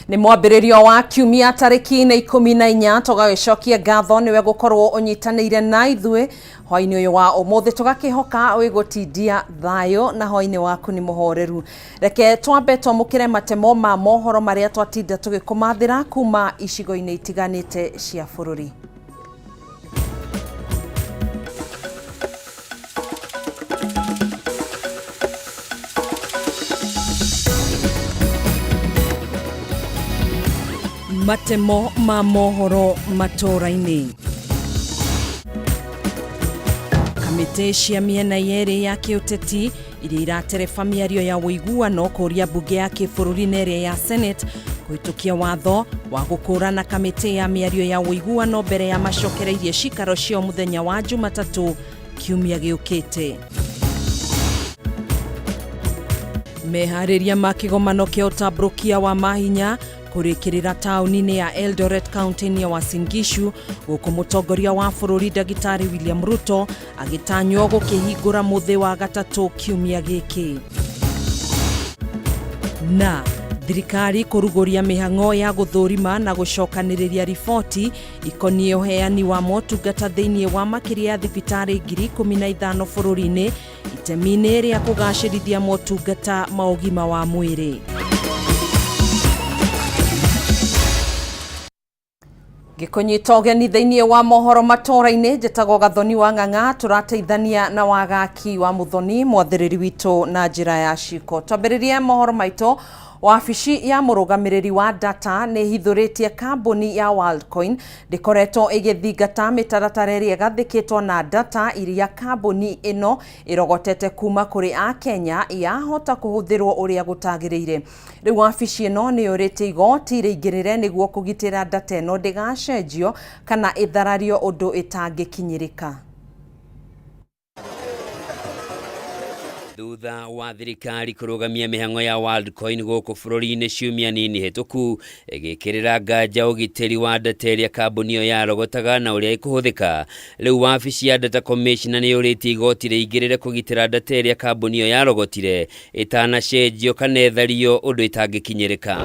Nĩ mwambĩrĩrio wa kiumia tarĩki nĩ 14, tũgagĩcokia ngatho nĩwe gũkorwo ũnyitanĩire na ithuĩ hwainĩ ũyũ wa ũmũthĩ, tũgakĩhoka wĩgũtindia thayũ na hwainĩ waku nĩ mũhoreru. Reke twambe twamũkĩre matemo ma mohoro marĩa twatinda tũgĩkũmathĩra kuma icigo-inĩ itiganĩte cia bũrũri. Matemo ma mohoro matũũra-inĩ. Kamĩtĩ cia mĩena yerĩ ya kĩũteti iria iratereba mĩario ya ũiguano kũria mbunge ya kĩbũrũri na ĩrĩa ya Senate kũhĩtũkia watho wa gũkũrana kamĩtĩ ya mĩario ya ũiguano mbere ya macokereirie cikaro ciao mũthenya wa Jumatatũ kiumia gĩũkĩte. Meharĩria ma kĩgomano kĩa ũtambũrũkia wa mahinya kũrĩkĩrĩra taũni-inĩ ya Eldoret kaunti-inĩ ya Uasin Gishu, gũkũ mũtongoria wa bũrũri Ndagĩtarĩ William Ruto agĩtanywo gũkĩhingũra mũthĩ wa gatatũ kiumia gĩkĩ. Na thirikari kũrugũria mĩhang'o ya gũthũrima na gũcokanĩrĩria riboti ikoniĩ ũheani wa motungata thĩinĩ wa makĩria ya thibitarĩ 15,000 bũrũri-inĩ itemi-inĩ rĩa kũgacĩrithia motungata ma ũgima wa mwĩrĩ. Ngĩkũnyita ũgeni thĩinĩ wa mohoro matũũra-inĩ, njĩtagwo Gathoni wa Ng'ang'a, tũrateithania na Wagaki wa Mũthoni mwathĩrĩri witũ na njĩra ya ciko. Twambĩrĩrie mohoro maitũ. Wabici ya mũrũgamĩrĩri wa data nĩ ĩhithũrĩtie kambuni ya Worldcoin ndĩkoretwo ĩgĩthingata mĩtaratara ĩrĩa ĩgathĩkĩtwo na data iria kambuni ĩno ĩrogotete kuma kũrĩ Akenya yahota kũhũthĩrwo ũrĩa gũtagĩrĩire. Rĩu wabici ĩno nĩ yũrĩtie igoti rĩingĩrĩre nĩguo kũgitĩra data ĩno ndĩgacenjio kana ĩtharario ũndũ ĩtangĩkinyĩrĩka. Thutha wa thirikari kũrũgamia mĩhang'o ya Worldcoin gũkũ bũrũri-inĩ ciumia nini hĩtũku, ĩgĩkĩrĩra nganja ũgitĩri wa data ĩrĩa kambuni ĩyo yarogotaga na ũrĩa ĩkũhũthĩka. Rĩu wabici ya Data Commissioner nĩ yũrĩtie igoti rĩingĩrĩre kũgitĩra data ĩrĩa kambuni ĩyo yarogotire ĩtanacenjio kana ĩthario ũndũ ĩtangĩkinyĩrĩka.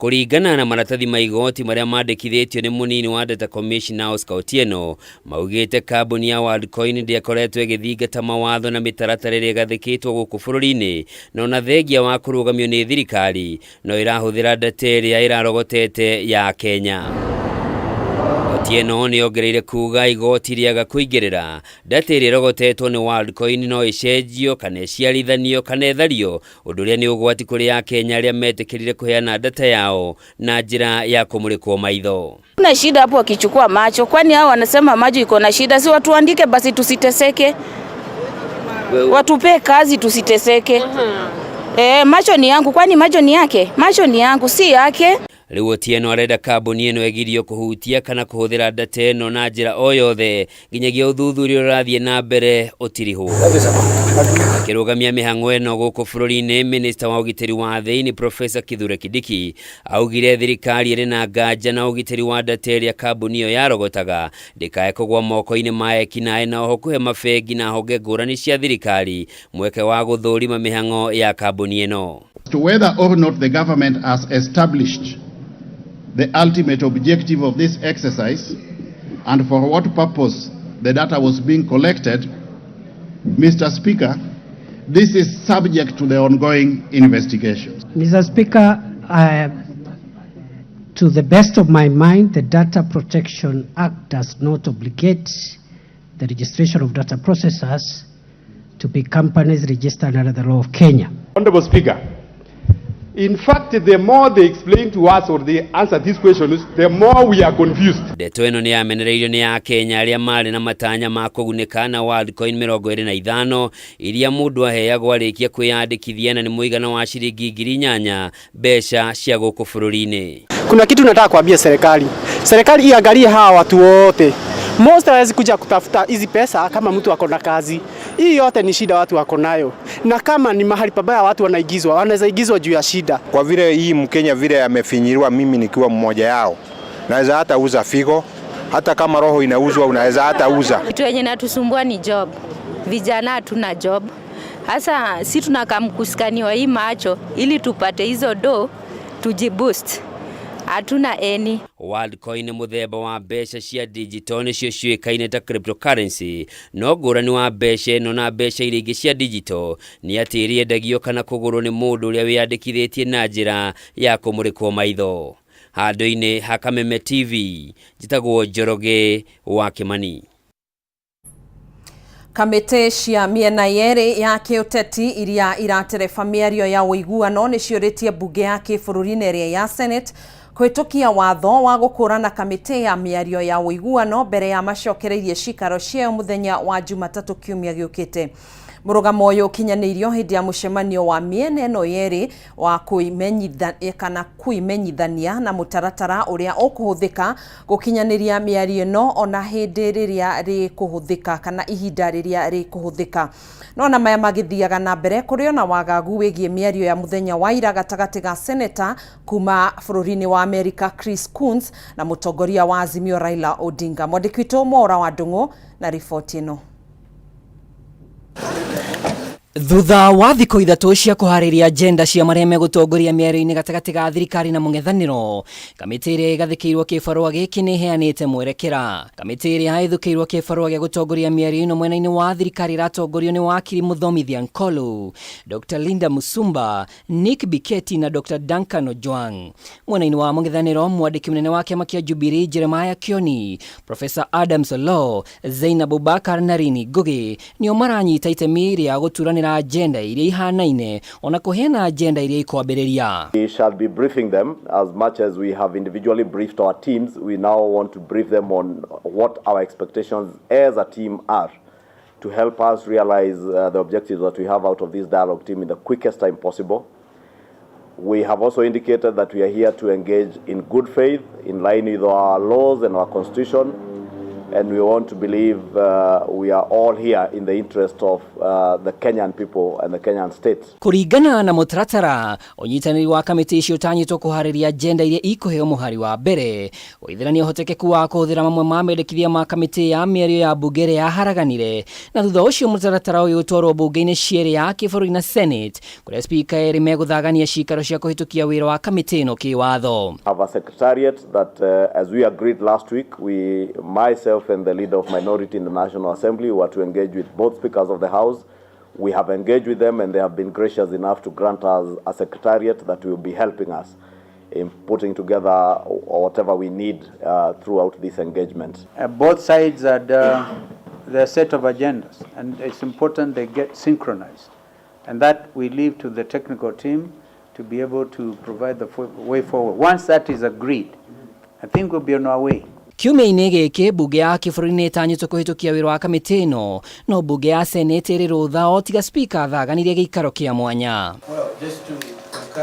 Kũringana na maratathi ma igoti marĩa mandĩkithĩtio nĩ mũnini wa Data Commissioner Oscar Otieno, maugĩte kambuni ya Worldcoin ndĩakoretwo ĩgĩthingata mawatho na mĩtaratara ĩrĩa ĩgathĩkĩtwo gũkũ bũrũri-inĩ, na ona thengia wa kũrũgamio nĩ thirikari no ĩrahũthĩra data ĩrĩa ĩrarogotete ya Kenya. Otieno nĩ ongereire kuga igoti rĩaga kũingĩrĩra, data ĩrĩa ĩrogotetwo nĩ Worldcoin no ĩcenjio kana ĩciarithanio kana ĩthario, ũndũ ũrĩa nĩ ũgwati kũrĩ Akenya arĩa metĩkĩrire kũheana data yao na njĩra ya kũmũrĩkwo maitho. Kuna shida hapo wakichukua macho, kwani hao wanasema macho iko na shida? Si watuandike basi tusiteseke, watupe kazi tusiteseke. Macho ni yangu, kwani macho ni yake? Macho ni yangu, si yake. Rĩu Otieno arenda kambuni ĩno ĩgirio kũhutia kana kũhũthĩra data ĩno na njĩra o yothe nginyagia ũthuthuria ũrĩa ũrathiĩ na mbere ũtirihwo. Akĩrũgamia mĩhang'o ĩno gũkũ bũrũri-inĩ, Minista wa ũgitĩri wa thĩinĩ Professor Kithure Kindiki augire thirikari ĩrĩ na nganja na ũgitĩri wa data ĩrĩa kambuni ĩyo yarogotaga ndĩkae kũgwa moko-inĩ ma ekinaĩ na oho kũhe mabengi na honge ngũrani cia thirikari mweke wa gũthũrima mĩhang'o ya kambuni ĩno. To whether or not the government has established the ultimate objective of this exercise and for what purpose the data was being collected, Mr. Speaker, this is subject to the ongoing investigations. Mr. Speaker, to the best of my mind, the Data Protection Act does not obligate the registration of data processors to be companies registered under the law of Kenya. Honorable Speaker, in fact, the more they explain to us or they answer these questions, the more we are confused. Ndeto ĩno nĩ yamenereirio nĩ Akenya arĩa marĩ na matanya ma kũgunĩka na Worldcoin 25 iria mũndũ aheagwo arĩkia kwĩyandĩkithia na nĩ mũigana wa ciringi 8,000 mbeca cia gũkũ bũrũri-inĩ. Kuna kitu nataka kuambia serikali. Serikali iangalie hawa watu wote. Most hawezi kuja kutafuta hizi pesa kama mtu ako na kazi. Hii yote ni shida watu wako nayo. Na kama ni mahali pabaya watu wanaigizwa, wanaweza igizwa juu ya shida. Kwa vile hii Mkenya vile amefinyiliwa, mimi nikiwa mmoja yao, naweza hata uza figo, hata kama roho inauzwa unaweza hata uza. Kitu yenye natusumbua ni job. Vijana hatuna job. Hasa si tunakamkuskaniwa hii macho ili tupate hizo do, Tujiboost, hatuna any. Worldcoin nĩ mũthemba wa mbeca cia digital nĩcio ciũĩkaine ta cryptocurrency. No ngũrani wa mbeca ĩno na mbeca iria ingĩ cia digital nĩ atĩ ĩrĩendagio kana kũgũrwo nĩ mũndũ ũrĩa wĩyandĩkithĩtie na njĩra ya kũmũrĩkwo maitho. Handũ-inĩ ha Kameme TV, njĩtagwo Njoroge wa Kĩmani. Kamĩtĩ cia mĩena yerĩ ya kĩũteti iria iratereba mĩario ya ũiguano nĩ ciũrĩtie mbunge ya kĩbũrũri na ĩrĩa ya Senate kũhĩtũkia watho wa gũkũrana kamĩtĩ ya mĩario ya ũiguano mbere ya macokereirie cikaro ciayo mũthenya wa Jumatatũ kiumia gĩũkĩte. Mũrũgamo ũyũ ũkinyanĩirio hĩndĩ ya mũcemanio wa mĩena ĩno yerĩ wa kana kũimenyithania na mũtaratara ũrĩa ũkũhũthĩka gũkinyanĩria mĩario ĩno ona hĩndĩ rĩrĩa rĩkũhũthĩka kana ihinda rĩrĩa rĩkũhũthĩka. No na maya magĩthiaga na mbere kũrĩ ona wagagu wĩgiĩ mĩario ya mũthenya wa ira gatagatĩ ga seneta kuma bũrũri-inĩ wa America Chris Coons na mũtongoria wa Azimio Raila Odinga. Mwandĩki witũ Mwaura wa Ndung'u na riboti ĩno. Thutha wa thikũ ithatũ cia kũharĩria agenda cia marĩa megũtongoria mĩario-inĩ gatagatĩ ga thirikari na mũng'ethanĩro, kamĩtĩ ĩrĩa ĩgathĩkĩirwo kĩbarũa gĩkĩ nĩ ĩheanĩte mwerekera. Kamĩtĩ ĩrĩa ĩthũkĩirwo kĩbarũa gĩa gũtongoria mĩario ĩno mwena-inĩ wa thirikari ĩratongorio nĩ wakiri Mũthomithia Nkolu, Dr. Linda Musumba, Nick Biketi na Dr. Duncan Ojwang. Mwena-inĩ wa mũng'ethanĩro, mwandĩki mũnene wa kĩama kĩa Jubilee Jeremiah Kioni, Professor Adams Oloo, Zainab Abubakar na Rini Ngugi nĩo maranyita itemi rĩa gũturanĩra agenda iria ihanaine ona kũheana agenda iria ikwambĩrĩria. We shall be briefing them as much as we have individually briefed our teams. We now want to brief them on what our expectations as a team are to help us realize the objectives that we have out of this dialogue team in the quickest time possible. We have also indicated that we are here to engage in good faith, in line with our laws and our constitution, and we want to believe we are all here in the interest of the Kenyan people and the Kenyan state. Kũringana na mũtaratara, ũnyitanĩri wa kamĩtĩ icio ũtanyĩtwo kũharĩria agenda iria ikũheo mũhari wa mbere, gũithĩrania ũhotekeku wa kũhũthĩra mamwe ma mendekithia ma kamĩtĩ ya mĩario ya mbunge ĩrĩa yaharaganire, na thutha ũcio mũtaratara ũyũ ũtwarwo mbunge-inĩ cierĩ ya kĩbũrũri na Senate, kũrĩa spika erĩ megũthagania cikaro cia kũhĩtũkia wĩra wa kamĩtĩ ĩno kĩwatho. Have a secretariat that, as we agreed last week, we, myself and the leader of minority in the National Assembly, were to engage with both speakers of the House. We have engaged with them and they have been gracious enough to grant us a secretariat that will be helping us in putting together whatever we need throughout this engagement. Both sides had their set of agendas, and it's important they get synchronized. And that we leave to the technical team to be able to provide the way forward. Once that is agreed, I think we'll be on our way. Kiumia-inĩ gĩkĩ mbunge ya kĩbũrũri nĩ ĩtanyĩtwo kũhĩtũkia wĩra wa kamĩtĩ ĩno, no mbunge ya Senate ĩrĩ rũtha o tiga spika athaganirie gĩikaro kĩa mwanya.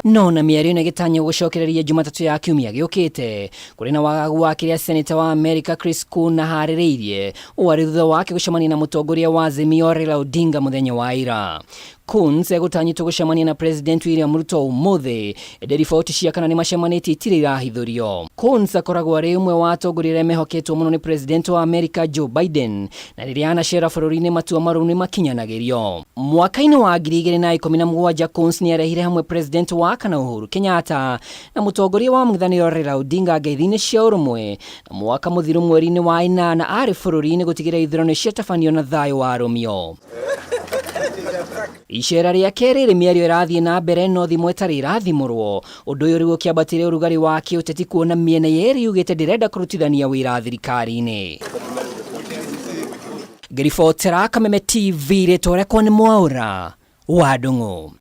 No na mĩario ĩno ĩgĩtanywo gũcokereria Jumatatũ ya kiumia gĩũkĩte, kũrĩ na wagagu wa kĩrĩa Seneta wa America Chris Coons aharĩrĩirie, ũũ arĩ thutha wake gũcemania na mũtongoria wa Azimio Raila Odinga mũthenya wa ira. Coons egũtanyĩtwo gũcemania na President William Ruto ũmũthĩ, ĩndĩ riboti cia kana nĩ macemanĩtie itirĩ irahithũrio. Coons akoragwo arĩ ũmwe wa atongoria arĩa mehoketwo mũno nĩ President wa America Joe Biden, na rĩrĩa anacera bũrũri-inĩ matua marũmu nĩ makinyanagĩrio. Mwaka-inĩ wa 2017 Coons nĩ arehire hamwe President wa kana Uhuru Kenyatta na mũtongoria wa mũng'ethanĩro Raila Odinga ngeithi-inĩ cia ũrũmwe, na mwaka mũthiru mweri-inĩ wa ĩnana arĩ bũrũri-inĩ gũtigĩrĩra ithurano ciatabanio na thayũ warũmio. Icera rĩa kerĩ rĩ mĩario ĩrathiĩ na mbere no thimũ ĩtarĩ ĩrathimũrwo. Ũndũ ũyũ rĩu ũkĩambatĩria ũrugarĩ wa kĩũteti kuona mĩena yerĩ yugĩte ndĩrenda kũrutithania wĩra thirikari-inĩ. Ngĩribotera Kameme TV rĩtwa rĩakwa nĩ Mwaũra wa Ndung'u.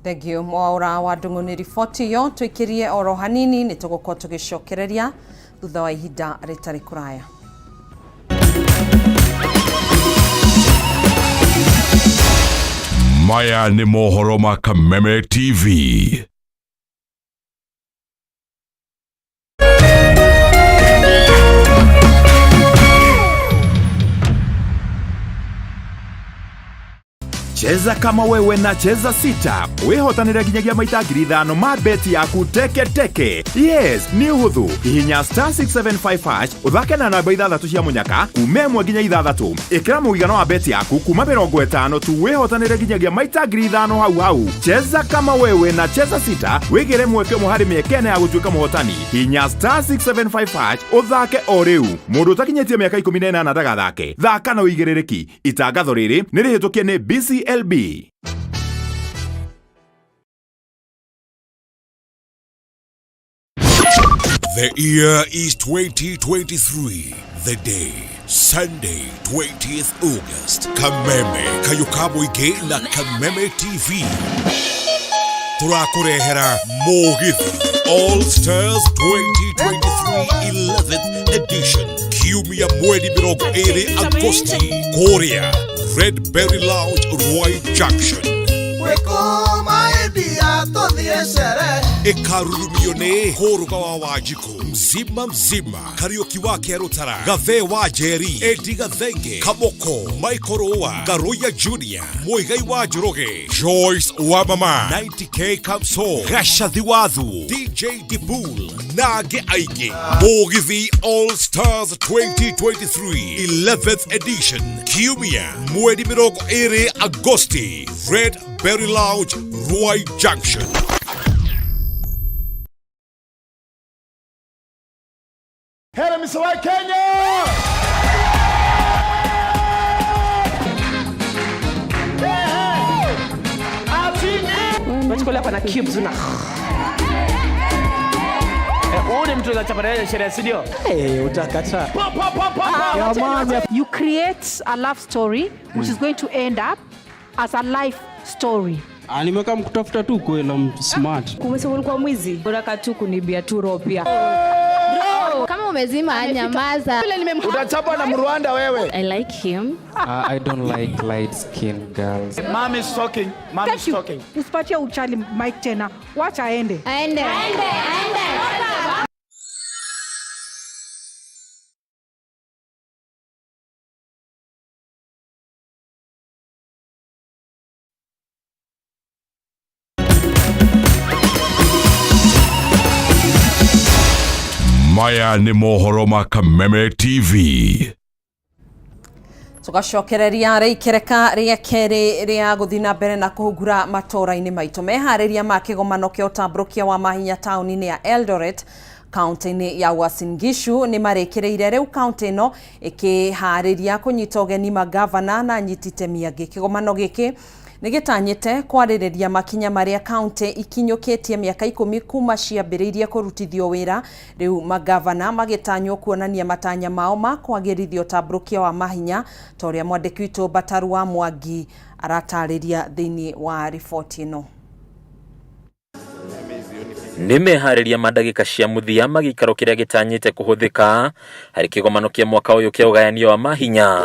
Thank you Mwaura wa Ndung'u nĩ riboti ĩyo. Tũikĩrie oro hanini nĩ tũgũkorwo tũgĩcokereria thutha wa ihinda rĩtarĩ kũraya. Maya nĩ mohoro ma Kameme TV. Cheza kama wewe na Cheza Sita wĩhotanĩre nginyagia maita 5,000 ma beti yaku teke teke. Yes, nĩ ũhũthũ. Hihinya star 675 hash ũthake na namba ithathatũ cia mũnyaka kuma 1 nginya 6. Ĩkĩra mũigana wa beti yaku kuma 50 tu wĩhotanĩre nginyagia maita 5,000 hau hau. Cheza kama wewe na Cheza Sita wĩgĩre mweke ũmwe harĩ mĩeke ĩna ya gũtuĩka mũhotani. Hihinya star 675 hash ũthake o rĩu. Mũndũ ũtakinyĩtie mĩaka 18 ndagathake. Thaka na ũigĩrĩrĩki. Itangatho rĩrĩ nĩ rĩhĩtũkie nĩ BCLB. The year is 2023. The day, Sunday, 20th August. Kameme, Kayuka Mũingĩ na Kameme TV. Tũrakũrehera Mũgithi All Stars 2023 11th edition. Kiumia mweri 20 Agosti. Kũrĩa Red Berry Lounge, Roy Junction. Ĩkarurumio nĩ Kũrũga wa Wanjikũ, Mzima Mzima, Kariũki wa Kĩarũtara, Gathee wa Njeri, Edi Gathenge, Kamoko, Michael Rũa, Ngaruiya Junior, Muigai wa Njoroge, Joyce wa Mama, 90K Kamso, Gacathi Wathu, DJ Dibul na angĩ aingĩ. Mũgithi All Stars 2023 11th edition, Kiumia mweri 20 Agosti, Red Berry Lounge, Ruai Junction. Hello, Mr. White Kenya! Unachukulia hapa na cubes una. Huu ni mtu anachapa sheria, si ndio? Eh, utakataa. You create a love story which is going to end up as a life story. Nimeweka mkutafuta tu kweli, I'm smart. Kumesema ulikuwa mwizi. Unataka tu kunibia tu roho pia. Kama umezima nyamaza. Utachapwa na Mrwanda wewe. I like him. I don't like light skin girls. Mom is talking. Mom is talking. Usipatie uchali mic tena, wacha aende. Aende. Aende. Aende. Maya nĩ mohoro ma Kameme TV. Tugacokereria rĩikereka rĩa kerĩ rĩa gũthiĩ na mbere na kũhungura matũũra-inĩ maitũ. Meharĩria ma kĩgomano kĩa ũtambũrũkia wa mahinya taũni-inĩ ya Eldoret kaunti-inĩ ya Uasin Gishu nĩ marĩkĩrĩire. Rĩu kaunti ĩno ĩkĩharĩria kũnyita ũgeni magavana na anyiti itemi angĩ. Kĩgomano gĩkĩ nĩ gĩtanyĩte kwarĩrĩria makinya marĩa kaunti ikinyũkĩtie mĩaka 10 kuma ciambĩrĩirie kũrutithio wĩra. Rĩu magavana magĩtanywo kuonania matanya mao ma kwagĩrithia ũtambũrũkia wa mahinya ta ũrĩa mwandĩki witũ Bataru wa Mwangi aratarĩria thĩinĩ wa riboti ĩno. Nĩ meharĩria ma ndagĩka cia mũthia ma gĩikaro kĩrĩa gĩtanyĩte kũhũthĩka harĩ kĩgomano kĩa mwaka ũyũ kĩa ũgayanio wa mahinya.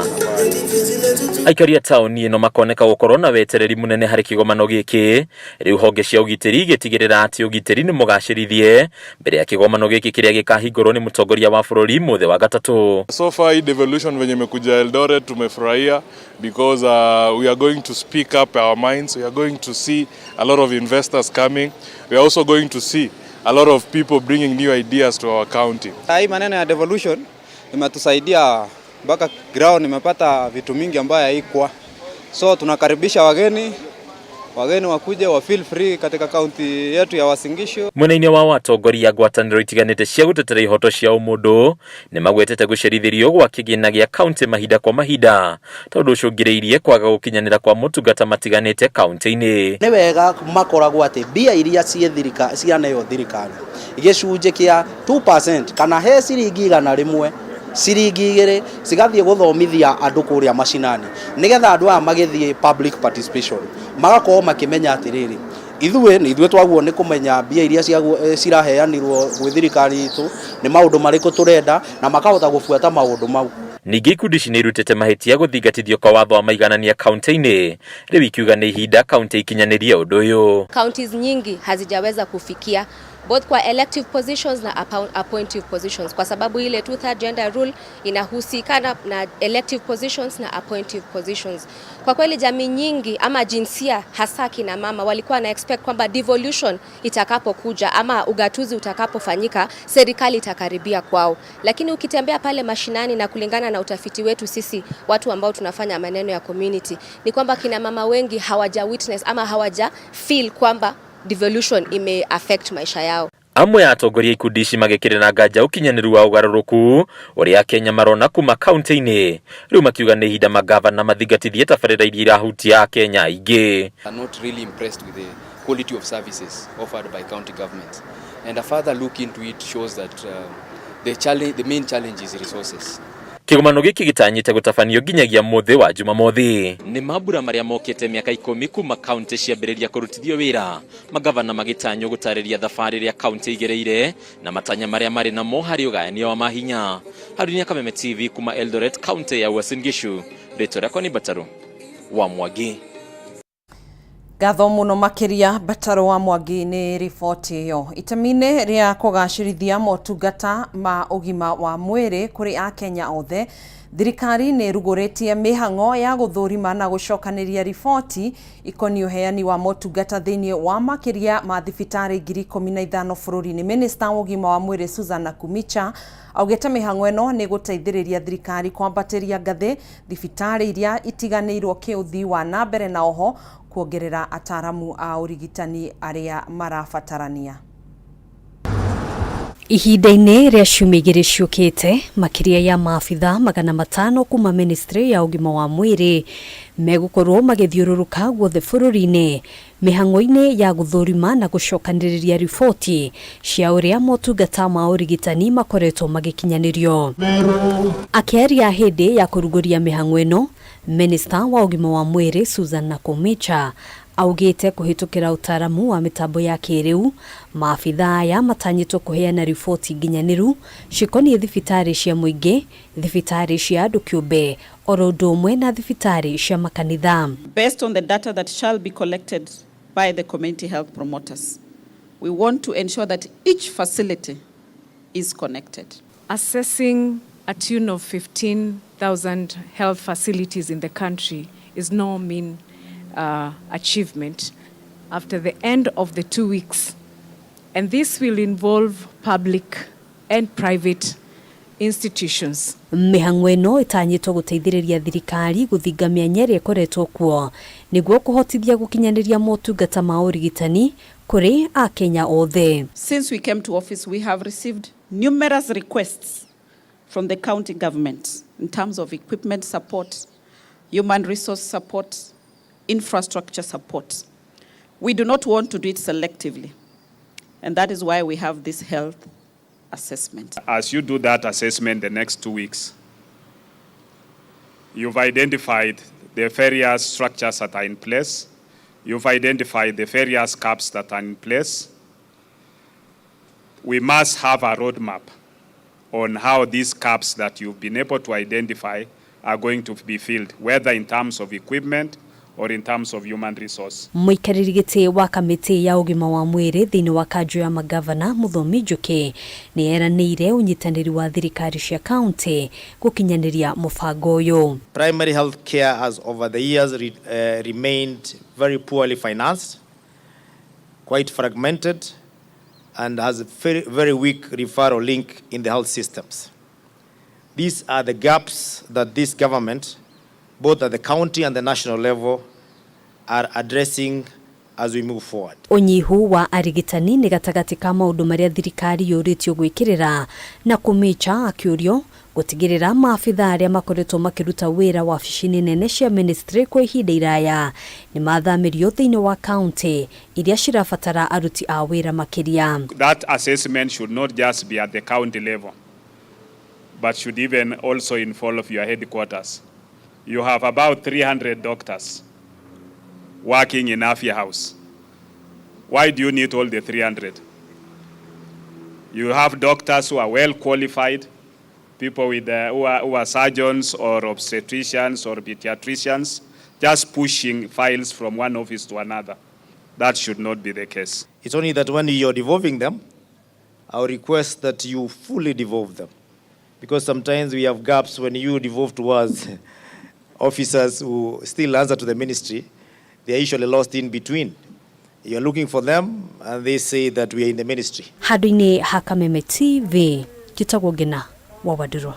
Aikari a taũni ĩno makoneka gũkorwo na wetereri mũnene harĩ kĩgomano gĩkĩ. Rĩu honge cia ũgitĩri igĩtigĩrĩra atĩ ũgitĩri nĩ mũgacĩrithie mbere ya kĩgomano gĩkĩ kĩrĩa gĩkahingũrwo nĩ mũtongoria wa bũrũri mũthĩ wa gatatũ. So far hii devolution venye imekuja Eldoret tumefurahia because we are going to speak up our minds. We are going to see a lot of investors coming. We are also going to see a lot of people bringing new ideas to our county. Hii maneno ya devolution imetusaidia mpaka ground imepata vitu mingi ambayo haikuwa. So tunakaribisha wageni, wageni wakuje wa feel free katika kaunti yetu ya Uasin Gishu. Mwena-inĩ wa atongoria ngwatanĩro itiganĩte cia gũtetera ihoto cia ũmũndũ nĩ magwetete gũcerithĩrio gwa kĩgĩna gĩa kaunti mahinda kwa mahinda tondũ ũcũngĩrĩirie kwaga gũkinyanĩra kwa motungata matiganĩte kaunti-inĩ. Nĩ wega makoragwo atĩ mbia iria cianeo thirikari gĩcunjĩ kĩa 2% kana he ciringi 100 ciringi 2 cigathiĩ gũthomithia andũ kũrĩa macinani nĩgetha andũ aya magĩthiĩ public participation magakorwo makĩmenya atĩrĩrĩ ithuĩ nĩ ithuĩ twaguo nĩ kũmenya mbia iria ciraheanirwo gwĩ thirikari itũ nĩ maũndũ marĩkũ tũrenda na makahota gũbuata maũndũ mau. Ningĩ ikundi ici nĩ irutĩte mahĩtia gũthingatithio kwa watho wa maiganania kaunti-inĩ rĩu ikiuga nĩ ihinda kaunti ikinyanĩrie ũndũ ũyũ. Counties nyingi hazijaweza kufikia both kwa elective positions na appointive positions, kwa sababu ile two-third gender rule inahusikana na elective positions na appointive positions. Kwa kweli jamii nyingi ama jinsia hasa kina mama walikuwa na expect kwamba devolution itakapokuja ama ugatuzi utakapofanyika serikali itakaribia kwao, lakini ukitembea pale mashinani na kulingana na utafiti wetu sisi watu ambao tunafanya maneno ya community ni kwamba kina mama wengi hawaja witness ama hawaja feel kwamba devolution ime affect maisha yao. Amwe a atongoria ikundi ici magĩkĩrĩra nganja ũkinyanĩru wa ũgarũrũku ũrĩa Akenya marona kuma kaunti-inĩ rĩu makiuga nĩ ihinda magavana mathingatithie tabarĩra iria irahutia Akenya aingĩ. Are not really impressed with the quality of services offered by county governments. And a further look into it shows that the main challenge is resources. Kĩgomano gĩkĩ gĩtanyĩte gũtabanio nginyagia mũthĩ wa Jumamothi. Nĩ mambura marĩa mokĩte mĩaka 10 kuma kaunti ciambĩrĩria kũrutithio wĩra, magavana magĩtanywo gũtarĩria thabarĩ ĩrĩa kaunti igereire na matanya marĩa marĩ namo harĩ ũgayania wa mahinya. Harũni ya Kameme TV kuma Eldoret, kaunti ya Uasin Gishu, rĩtwa rĩakwa nĩ Mbataru wa Mwangi. Ngatho muno makiria Mbataru wa Mwangi ni riboti ĩyo. Itemi-inĩ rĩa kũgacĩrithia motungata ma ũgima wa mwĩrĩ kũrĩ Akenya othe, thirikari nĩ ĩrugũrĩtie mĩhang'o ya gũthũrima na gũcokanĩria riboti ikoniĩ ũheani wa motungata thĩinĩ wa makĩria ma thibitarĩ 15,000 bũrũri-inĩ. Minista wa ũgima wa mwĩrĩ Susan Nakhumicha augĩte mĩhang'o ĩno nĩ gũteithĩrĩria thirikari kwambatĩria ngathĩ thibitarĩ iria itiganĩirwo kĩũthii wa na mbere na oho kuongerera ataramu a ũrigitani arĩa marabatarania. Ihinda-inĩ rĩa ciumia igĩrĩ ciũkĩte, makĩria ya maabitha 500 kuma ministry ya ũgima wa mwĩrĩ megũkorwo magĩthiũrũrũka guothe bũrũri-inĩ mĩhang'o-inĩ ya gũthũrima na gũcokanĩrĩria riboti cia ũrĩa motungata ma ũrigitani makoretwo magĩkinyanĩrio. Akĩaria hĩndĩ ya kũrugũria mĩhang'o ĩno, Minista wa ũgima wa mwĩrĩ Susan Nakhumicha augĩte kũhĩtũkĩra ũtaaramu wa mĩtambo ya kĩrĩu, maabitha aya matanyĩtwo kũheana riboti nginyanĩru cikoniĩ thibitarĩ cia mũingĩ, thibitarĩ cia andũ kĩũmbe oro ũndũ ũmwe na thibitarĩ cia makanitha. Based on the data that shall be collected by the community health promoters, we want to ensure that each facility is connected. Assessing a tune of 15,000 health facilities in the country is no mean achievement. After the end of the 2 weeks, and this will involve public and private institutions. Mĩhang'o ĩno ĩtanyĩtwo gũteithĩrĩria thirikari gũthinga mĩanya ĩrĩa ĩkoretwo kuo nĩguo kũhotithia gũkinyanĩria motungata ma ũrigitani kũrĩ Akenya othe. Since we came to office, we have received numerous requests from the county government in terms of equipment support, human resource support, infrastructure support. We do not want to do it selectively, and that is why we have this health assessment. As you do that assessment the next 2 weeks, you've identified the various structures that are in place, you've identified the various gaps that are in place. We must have a roadmap on how these gaps that you've been able to identify are going to be filled, whether in terms of equipment or in terms of human resource. Mũikarĩri gĩtĩ wa kamĩtĩ ya ũgima wa mwĩrĩ thĩinĩ wa kanjũ ya magavana Mũthomi Njũkĩ nĩ eranĩire ũnyitanĩri wa thirikari cia kaunti gũkinyanĩria mũbango ũyũ. Primary health care has over the years remained very poorly financed, quite fragmented, and has a very, very weak referral link in the health systems. These are the gaps that this government, both at the county and the national level, are addressing as we move forward. Ũnyihu wa arigitani nĩ gatagatĩ ka maũndũ marĩa thirikari yũrĩtio gwĩkĩrĩra na Kũmĩcha akĩũrio gũtigĩrĩra maabitha arĩa makoretwo makĩruta wĩra wabici-inĩ nene cia ministry kwa ihinda iraya nĩ mathamĩrio thĩinĩ wa kaunti iria cirabatara aruti a wĩra makĩria. That assessment should not just be at the county level, but should even also involve your headquarters. You have about 300 doctors working in Afya House. Why do you need all the 300? You have doctors who are well qualified, people with, who are surgeons or obstetricians or pediatricians, just pushing files from one office to another. That should not be the case. It's only that when you're devolving them, I would request that you fully devolve them, because sometimes we have gaps when you devolve to us officers who still answer to the ministry. They are usually lost in between. You're looking for them and they say that we are in the ministry. Handũ-inĩ ha Kameme TV njĩtagwo Ngina wa Wandũrũ.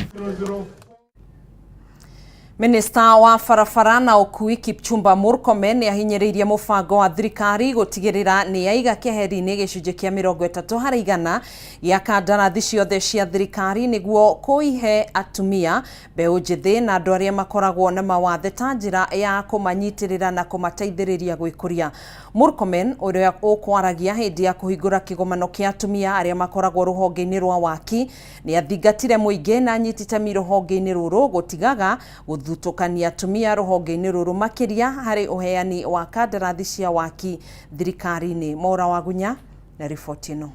Minista wa barabara na ũkui Kipchumba Murkomen nĩ ahinyĩrĩirie mũbango wa thirikari gũtigĩrĩra nĩ yaiga keheri-inĩ gĩcunjĩ kĩa 30% gĩa kandarathi ciothe cia thirikari nĩguo kũihe atumia, mbeũ njĩthĩ na andũ arĩa makoragwo na mawathe ta njĩra ya kũmanyitĩrĩra na kũmateithĩrĩria gwĩkũria. Murkomen ũrĩa ũkwaragia hĩndĩ ya kũhingũra kĩgomano kĩa atumia arĩa makoragwo rũhonge-inĩ rwa waki nĩ athingatire mũingĩ na anyiti itemi rũhonge-inĩ rũrũ gũtigaga gũthutũkania atumia rũhonge-inĩ rũrũ makĩria harĩ ũheani wa kandarathi cia waki thirikari-inĩ. Mora Wagunya na riboti ĩno.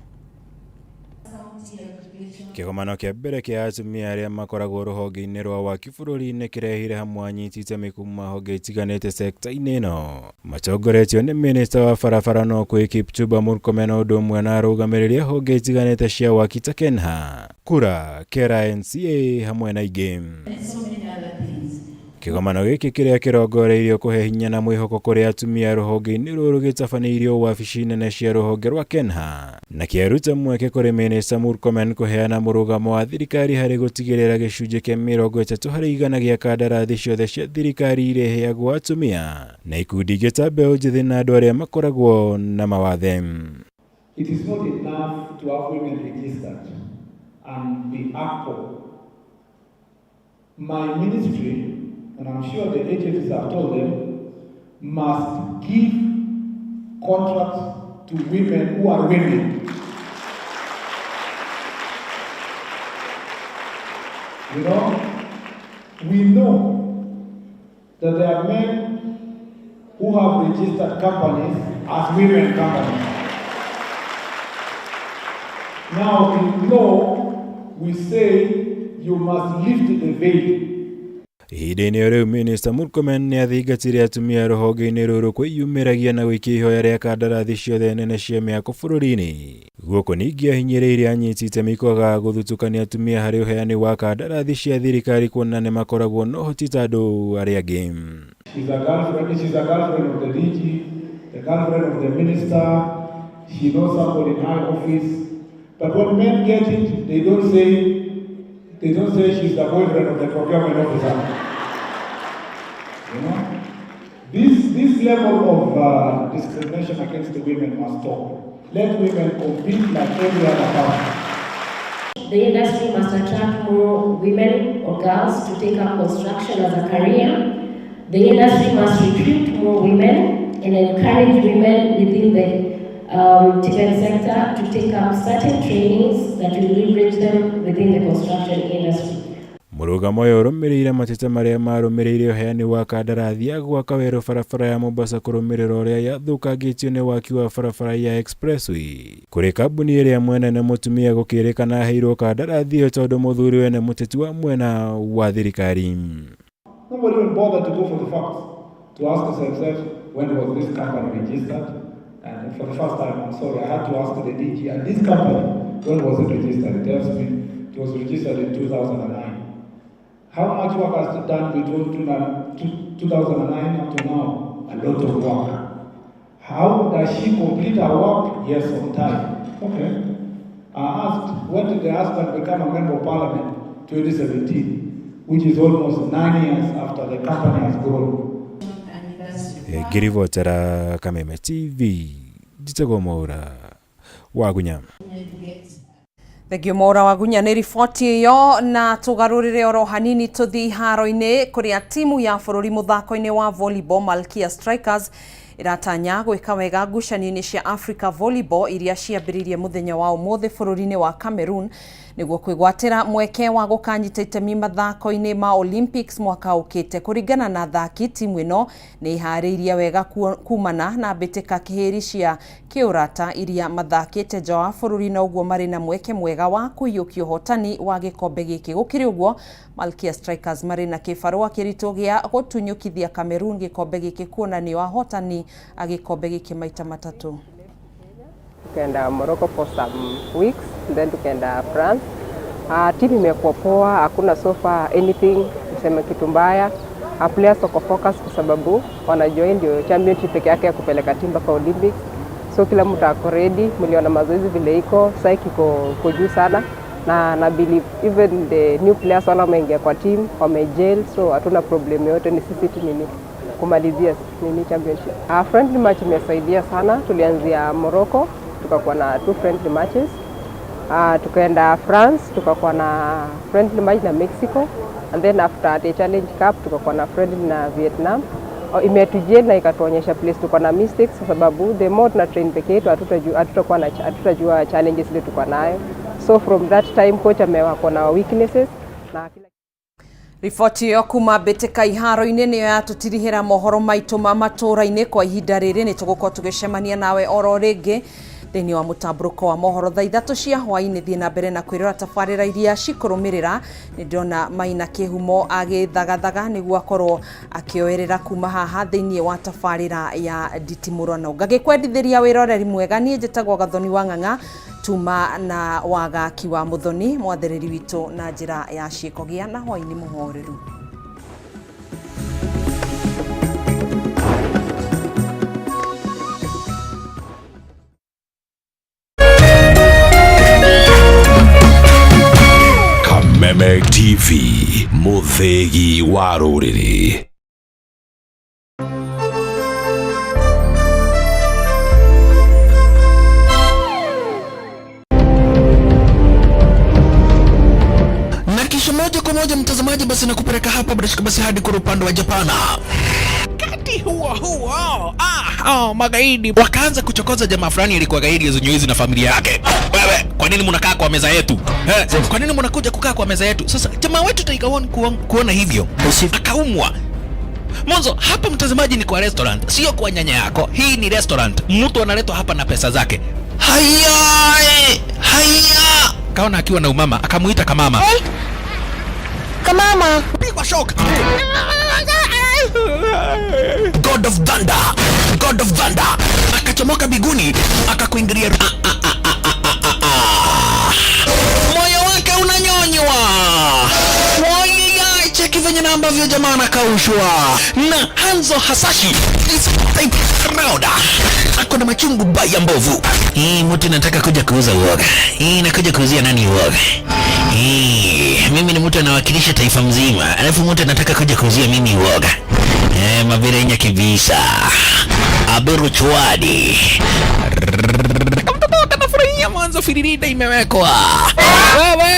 Kĩgomano kĩa mbere kĩa atumia arĩa makoragwo rũhonge-inĩ rwa waki bũrũri-inĩ kĩrehire hamwe anyiti itemi kuma honge itiganĩte sekta-inĩ ĩno matongoretio nĩ minista wa barabara na ũkui Kipchumba Murkomen o ũndũ ũmwe na arũgamĩrĩri a honge itiganĩte cia waki ta KENHA, KURA, KERA, NCA hamwe na ingĩ. Kĩgomano gĩkĩ kĩrĩa kĩrongoreirio kũhe hinya na mwĩhoko kũrĩ atumia rũhonge-inĩ rũrũ gĩtabanĩirio wabici nene cia rũhonge rwa KENHA na kĩaruta mweke kũrĩ Minista Murkomen kũheana mũrũgamo wa thirikari harĩ gũtigĩrĩra gĩcunjĩ kĩa 30% gĩa kandarathi ciothe cia thirikari ireheagwo atumia na ikundi ingĩ ta mbeũ njĩthĩ na andũ arĩa makoragwo na mawathe. It is not enough to have women registered and be active. My ministry, and I'm sure the agencies have told them, must give contracts to women who are women. You know, we know that there are men who have registered companies as women companies. Now, in law, we say you must lift the veil. Ihinda-inĩ o rĩu Minista Murkomen nĩ athingatire atumia rũhonge-inĩ rũrũ kwĩyumĩragia na gũikia ihoya rĩa kandarathi ciothe nene cia mĩako bũrũri-inĩ. Gũkũ ningĩ ahinyĩrĩirie anyiti itemi kwaga gũthutũkania atumia harĩ ũheani wa kandarathi cia thirikari kuona nĩ makoragwo na ũhoti ta andũ arĩa angĩ. She's a girlfriend, she's a girlfriend of the DG, the girlfriend of the minister, she knows somebody in high office. But when men get it, they don't say she's the boyfriend of the procurement officer. You know? This level of discrimination against the women must stop. Let women compete like every other person. The industry must attract more women or girls to take up construction as a career. The industry must recruit more women and encourage women within the TVET sector to take up certain trainings that will leverage them within the construction industry. Mũrũgamo ũyũ ũrũmĩrĩire mateta marĩa marũmĩrĩire ũheani wa kandarathi ya gwaka werũ barabara ya Mombasa kũrũmĩrĩra ũrĩa yathũkangĩtio nĩ waki wa barabara ya expressway kũrĩ kambuni ĩrĩa mwene nĩ mũtumia gũkĩrĩkana aheirwo kandarathi ĩyo tondũ mũthuriwe nĩ mũteti wa mwena wa thirikari. Nobody will bother to go for the facts, to ask themselves when was this company registered? And for the first time, I'm sorry, I had to ask the DG, and this company, when was it registered? It tells me it was registered in 2009. How much work has it done between 2009 up to now? A lot of work. How does she complete her work? Yes, on time. Okay. I asked, when did the husband become a member of parliament? 2017, which is almost 9 years after the company has grown. Ngĩribotera Kameme TV, njĩtagwo Mwaura Wagunya. Thengio Mwaura Wagunya nĩ riboti ĩyo, na tũgarũrĩre oro hanini tũthiĩ iharo-inĩ kũrĩa timu ya bũrũri mũthako-inĩ wa volleyball Malkia Strikers ĩratanya gwĩka wega ngucanio-inĩ cia Africa Volleyball iria ciambĩrĩirie mũthenya wa ũmũthĩ bũrũri-inĩ wa Cameroon nĩguo kwĩgwatĩra mweke wa gũkanyita itemi mathako-inĩ ma Olympics mwaka ũkĩte. Kũringana na athaki, timu ĩno nĩ ĩharĩirie wega kumana na mbĩtĩka kĩhĩri cia kĩũrata iria mathakĩte nja wa bũrũri na ũguo marĩ na mweke mwega wa kũiyũkia ũhotani wa gĩkombe gĩkĩ. Gũkĩrĩ ũguo, Malkia Strikers marĩ na kĩbarũa kĩritũ gĩa gũtunyũkithia Cameroon gĩkombe gĩkĩ kuona nĩo ahotani a gĩkombe gĩkĩ maita matatũ. Tukaenda Morocco for some weeks. then tukaenda France. Team imekuwa poa, hakuna so far anything niseme kitu mbaya. Players wako focus kwa sababu wanajua hii ndio championship peke yake ya kupeleka timu mpaka Olympics. So kila mtu ako ready, mliona mazoezi vile iko, psyche iko juu sana na believe even the new players wale wameingia kwa team wamegel, so hatuna problem yote, ni sisi tu nini kumalizia nini championship. Friendly match imesaidia sana, tulianzia Morocco tukakuwa na two friendly matches. Tukaenda France tukakuwa na friendly match na Mexico and then after the Challenge Cup tukakuwa na friendly na Vietnam. Imetujel na ikatuonyesha place tuko na mistakes kwa sababu the more tuna train peke yetu hatutajua challenges ile tuko nayo. So from that time coach amewako na weaknesses na kila Riboti ĩyo kuma mbĩtĩka iharo-inĩ nĩyo yatũtirihĩra mohoro maitũ ma matũra-inĩ kwa ihinda rĩrĩ. Nĩ tũgũkorwo tũgĩcemania nawe oro rĩngĩ thĩinĩ wa mũtambũrũko wa mohoro thaa 3 cia hwaĩ-inĩ. Thiĩ na mbere na kwĩrora tabarĩra iria cikũrũmĩrĩra. Nĩ ndĩrona Maina Kĩhumo agĩthagathaga nĩguo akorwo akĩoerera kuma haha thĩinĩ wa tabarĩra ya nditimũrano. Ngagĩkwendithĩria wĩroreri mwega. Niĩ njĩtagwo Gathoni wa Ng'ang'a, tuma na wagaki wa Muthoni mwathĩrĩri witũ na njĩra ya ciĩko. Gĩa na hwaĩ-inĩ mũhoreru. Kameme TV, mũthĩgi wa rũrĩrĩ. Na kisha moja kwa moja mtazamaji, basi nakupeleka hapa bila shaka basi hadi kwa upande wa Japana. Wakati huo huo, magaidi wakaanza kuchokoza jamaa fulani alikuwa gaidi zenye na familia yake. Wewe, kwa nini mnakaa kwa meza yetu? Kwa nini mnakuja kukaa kwa meza yetu? Sasa jamaa wetu Tiger One kuona hivyo akaumwa. Mwanzo hapa mtazamaji ni kwa restaurant, sio kwa nyanya yako. Hii ni restaurant, mtu analetwa hapa na pesa zake. Haya, haya. Kaona akiwa na umama, akamuita kamama. Hey. Kamama. Pigwa shock. God of Thunder, God of Thunder akachomoka biguni akakuingilia. Moyo wake unanyonywa. Moyo, cheki venye na ambavyo jamaa anakaushwa na Hanzo Hasashi is type round. Ako na machungu baya mbovu. Hii mtu nataka kuja kuuza uoga. Hii nakuja kuuzia nani uoga? Hii mimi ni mtu anawakilisha taifa mzima, alafu mtu anataka kuja kuuzia mimi uoga. Mabirenya kibisa. Aberu chwadi. Kama mtoto anafurahia mwanzo firirida imewekwa. Wewe.